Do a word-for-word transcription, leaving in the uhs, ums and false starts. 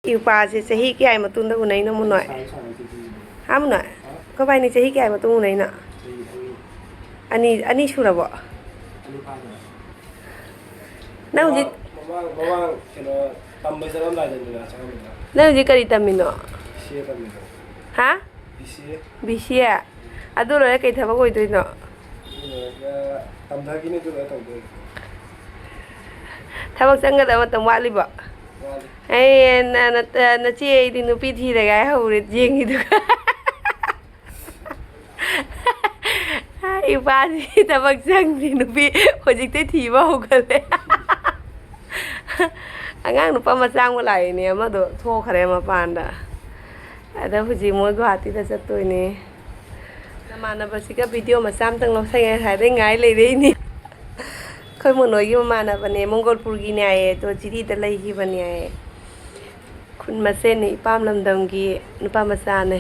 ꯏꯄꯥꯁꯦ ꯆꯍꯤ ꯀꯌꯥꯒꯤ ꯃꯇꯨꯡꯗ ꯎꯅꯩꯅꯣ, ꯃꯨꯅꯣꯏ? ꯍꯥ, ꯃꯨꯅꯣꯏ? ꯑꯩꯈꯣꯏꯕꯥꯏꯅꯤ ꯆꯍꯤ ꯀꯌꯥꯒꯤ ꯃꯇꯨꯡ ꯎꯅꯩꯅꯣ? ꯑꯅꯤ, ꯑꯅꯤ ꯁꯨꯔꯕꯣ? ꯅꯪ ꯍꯧꯖꯤꯛ ꯃꯃꯥꯡ, ꯃꯃꯥꯡ ꯀꯩꯅꯣ ꯇꯝꯕ ꯆꯠꯂꯝꯗꯥꯏꯗꯅꯤꯅ ꯆꯪꯉꯝꯃꯤꯗꯣ꯫ ꯅꯪ ꯍꯧꯖꯤꯛ ꯀꯔꯤ ꯇꯝꯃꯤꯅꯣ? ꯕꯤ ꯁꯤ ꯑꯦ ꯇꯝꯃꯤꯗꯣ꯫ ꯍꯥ? ꯕꯤ ꯁꯤ ꯑꯦ꯫ ꯕꯤ ꯁꯤ ꯑꯦ? ꯑꯗꯨ ꯂꯣꯏꯔ ꯀꯩ ꯊꯕꯛ ꯑꯣꯏꯗꯣꯏꯅꯣ? ꯑꯗꯨ ꯂꯣꯏꯔꯒ ꯇꯝꯊꯈꯤꯅꯤ, ꯑꯗꯨ ꯂꯣꯏꯔ ꯇꯧꯗꯣꯏꯅꯤ꯫ ꯊꯕꯛ ꯆꯪꯒꯗꯕ ꯃꯇꯝ ꯋꯥꯠꯂꯤꯕꯣ? ꯋꯥꯠꯂꯤ꯫ ꯑꯩ ꯅ-, ꯅ-, ꯅꯆꯦ ꯑꯩꯗꯤ ꯅꯨꯄꯤ ꯊꯤꯔꯒꯦ ꯍꯥꯏ ꯍꯧꯔꯦ ꯌꯦꯡꯉꯤꯗꯨꯒ꯫ ꯏꯄꯥꯗꯤ ꯊꯕꯛ ꯆꯪꯗ꯭ꯔꯤ, ꯅꯨꯄꯤ ꯍꯧꯖꯤꯛꯇꯤ ꯊꯤꯕ ꯍꯧꯒꯠꯂꯦ꯫ ꯑꯉꯥꯡ ꯅꯨꯄꯥ ꯃꯆꯥ ꯑꯃ ꯂꯥꯛꯏꯅꯦ, ꯑꯃꯗꯣ ꯊꯣꯛꯈ꯭ꯔꯦ ꯃꯄꯥꯟꯗ꯫ ꯑꯗ ꯍꯧꯖꯤꯛ ꯃꯣꯏ ꯒꯨꯍꯥꯇꯤꯗ ꯆꯠꯇꯣꯏꯅꯦ꯫ ꯅꯃꯥꯟꯅꯕꯁꯤꯒ ꯚꯤꯗꯤꯑꯣ ꯃꯆꯥ ꯑꯝꯇꯪ ꯂꯧꯁꯒꯦ ꯉꯁꯥꯏꯗꯩ ꯉꯥꯏ ꯂꯩꯔꯛꯏꯅꯦ꯫ ꯑꯩꯈꯣꯏ ꯃꯣꯅꯣꯏꯒꯤ ꯃꯃꯥꯟꯅꯕꯅꯦ, ꯃꯪꯒꯣꯜꯄꯨꯔꯒꯤꯅꯦ ꯍꯥꯏꯌꯦ, ꯑꯗꯣ ꯖꯤꯔꯤꯗ ꯂꯩꯈꯤꯕꯅꯦ ꯍꯥꯏꯌꯦ꯫ ꯈꯨꯟ ꯃꯁꯦꯟꯅꯤ, ꯏꯄꯥꯝ ꯂꯝꯗꯝꯒꯤ ꯅꯨꯄꯥ ꯃꯆꯥꯅꯦ꯫